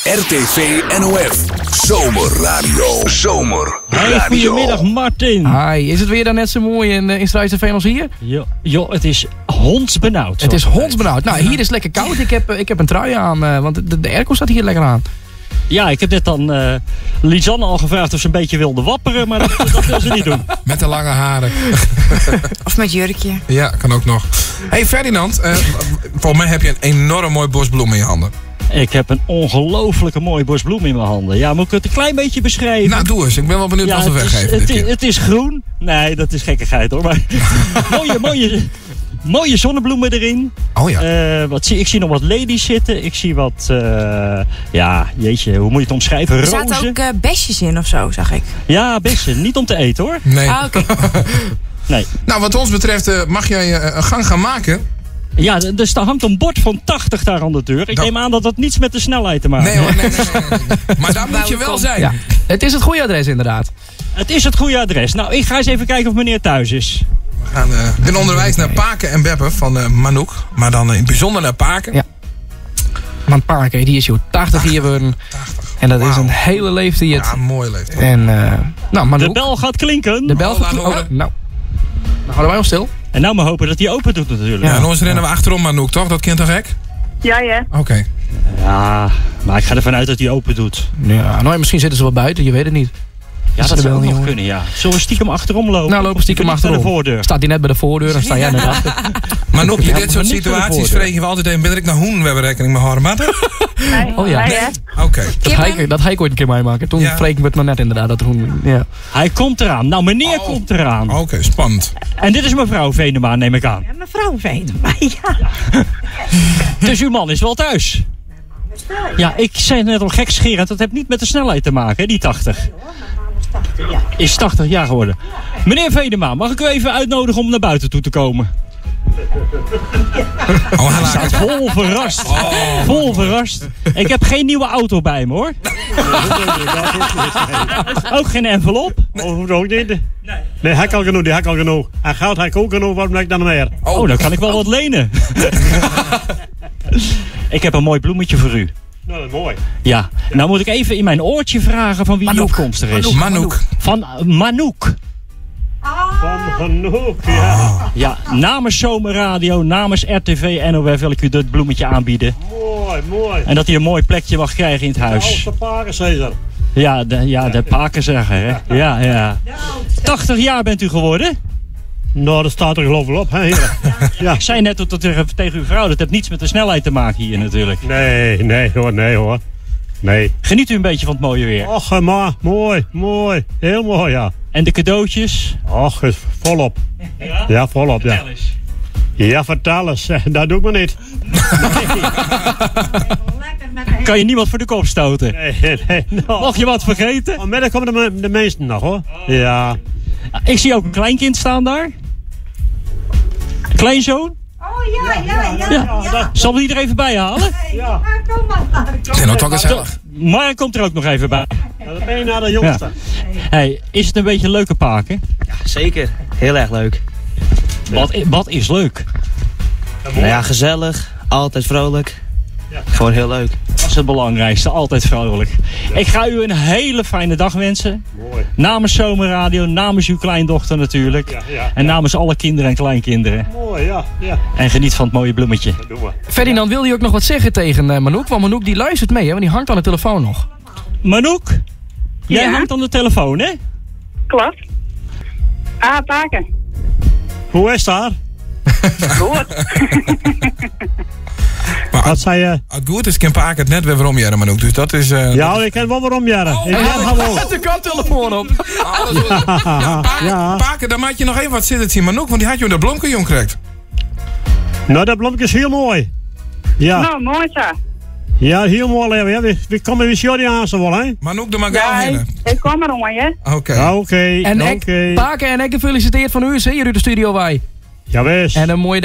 RTV NOF. Zomerradio. Zomerradio. Hey, goedemiddag Martin. Hi, is het weer dan net zo mooi in, in Strijsterveen als hier? Jo, joh, het is hondsbenauwd. Het is hondsbenauwd. Nou, hier is het lekker koud. Ik heb een trui aan, want de airco staat hier lekker aan. Ja, ik heb net dan Lisanne al gevraagd of ze een beetje wilde wapperen, maar dat wil ze niet doen. Met de lange haren. Of met jurkje. Ja, kan ook nog. Hey Ferdinand, volgens mij heb je een enorm mooi bos bloemen in je handen. Ik heb een ongelooflijke mooie bos bloemen in mijn handen. Ja, moet ik het een klein beetje beschrijven? Nou, doe eens. Ik ben wel benieuwd Ja, wat we het is, weggeven het, dit is, keer. het is groen. Nee, dat is gekkigheid hoor. Maar mooie zonnebloemen erin. Oh ja. Ik zie nog wat ladies zitten. Ik zie wat... ja, jeetje, hoe moet je het omschrijven? Er Rozen. zaten ook besjes in of zo, zag ik. Ja, bessen. Niet om te eten hoor. Nee. Ah, oké. Nee. Nou, wat ons betreft mag jij een gang gaan maken. Ja, dus daar hangt een bord van 80 daar aan de deur. Ik neem aan dat dat niets met de snelheid te maken Nee hoor, heeft. nee. Maar daar moet je wel zijn. Ja. Het is het goede adres inderdaad. Het is het goede adres. Nou, ik ga eens even kijken of meneer thuis is. We gaan ik ben onderwijs naar Paken en Beppe van Manouk. Maar dan in het bijzonder naar Paken. Ja. Want Paken, die is joh 80 hier geworden. 80. En dat is Wauw. een hele leeftijd. Ja, mooie leeftijd. En nou, Manouk. De bel gaat klinken. De bel Oh, gaat laat klinken. horen. Oh, nou. Dan houden wij ons stil. En nou maar hopen dat hij open doet natuurlijk. Ja, en anders rennen we achterom Manouk, toch? Dat kind toch gek? Ja, ja. Oké. Ja, maar ik ga ervan uit dat hij open doet. Ja, nou, misschien zitten ze wel buiten, je weet het niet. Ja, Is dat de zou bel ook niet nog hoor. kunnen, ja. Zullen we stiekem achterom lopen? Nou, lopen stiekem Niet bij de achterom. voordeur. Staat hij net bij de voordeur, dan sta jij net achter. Manouk, in Ja, dit maar soort niet bij de situaties voordeur. vreeg je wel altijd even, ben ik naar Hoen? We hebben rekening met haar, maar Nee. Oh ja. Nee, hè? Oké. Dat hij, dat hij ooit een keer meemaken. Toen Ja. vreek ik het maar net inderdaad. Dat Hoen, ja. Hij komt eraan. Nou, meneer Oh. komt eraan. Oké, spannend. En dit is mevrouw Venema, neem ik aan. Ja, mevrouw Venema, ja. Dus uw man is wel thuis. Ja, ik zei net al gekscherend, dat heeft niet met de snelheid te maken, hè, die 80. Is 80 jaar geworden. Meneer Venema, mag ik u even uitnodigen om naar buiten toe te komen? Oh, hij Staat vol verrast. Vol verrast. Ik heb geen nieuwe auto bij me hoor. Ook geen envelop. Oh, hoeft ook niet. Nee, hij kan genoeg, die hij kan genoeg. En geld hij ook genoeg, wat moet ik dan meer? Oh, dan kan ik wel wat lenen. Ik heb een mooi bloemetje voor u. Nou, dat is mooi. Ja, nou moet ik even in mijn oortje vragen van wie die afkomstig is. Manouk. Van Manouk. Van genoeg, ja. Ja, namens Zomerradio, namens RTV NOF wil ik u dit bloemetje aanbieden. Mooi, mooi. En dat hij een mooi plekje mag krijgen in het De huis. oudste pakenzezer. Ja, de pakenzegger, hè. Ja, ja. 80 jaar bent u geworden. Nou, dat staat er geloof ik wel op, hè, heren. Ja. Ik zei net dat tegen uw vrouw, dat heeft niets met de snelheid te maken hier natuurlijk. Nee, nee hoor, nee hoor. Nee. Geniet u een beetje van het mooie weer. Och, maar, mooi, mooi. Heel mooi, ja. En de cadeautjes? Och, is volop. Ja, volop, ja. Vertel eens. Ja, vertel eens. Dat doe ik maar niet. Kan je niemand voor de kop stoten? Nee, nee. Nou. Mocht je wat vergeten? Vanmiddag komen de meesten nog, hoor. Ja. Ik zie ook een kleinkind staan daar. Kleinzoon? Oh ja, ja, ja. Ja. Zal we die er even bij halen? Ja. Kom maar. En dat toch gezellig. Mark komt er ook nog even bij. Ja, dat ben je naar de jongste. Hey, is het een beetje een leuke paken? Zeker, heel erg leuk. Wat is leuk? Nou ja, gezellig, altijd vrolijk. Ja. Gewoon heel leuk. Dat is het belangrijkste, altijd vrolijk. Ik ga u een hele fijne dag wensen. Mooi. Namens Zomerradio, namens uw kleindochter natuurlijk. Ja, ja. En namens alle kinderen en kleinkinderen. Mooi, ja, ja. En geniet van het mooie bloemetje. Dat doen we. Ferdinand, wilde je ook nog wat zeggen tegen Manouk? Want Manouk die luistert mee, hè? Want die hangt aan de telefoon nog. Manouk, jij Ja? hangt aan de telefoon, hè? Klopt. Ah, Paken. Hoe is daar? Goed. Maar Wat zei je? als het goed is, kan Paken het net weer waarom jaren, Manouk. Dus dat is... Ja, ik ken wel waarom, Jaren. Ik ken gewoon. Zet de koptelefoon op. Alles goed. Ja, Paken, Ja. Paken, dan maak je nog even wat zitten zien, Manouk. Want die had je de blomke jong krijgt. Nou, dat bloemetje is heel mooi. Ja, Nou, mooi zo. ja heel mooi, Leo. Ja, we komen weer Jordi aan, zo wel, hè? Manouk de Magal Ja, heen. ik, ik kom er om, hè. Oké. Ja, oké. En Oké. ek, Paken en ek gefeliciteerd van u, hier uit de studio wij. Jawel. En een mooie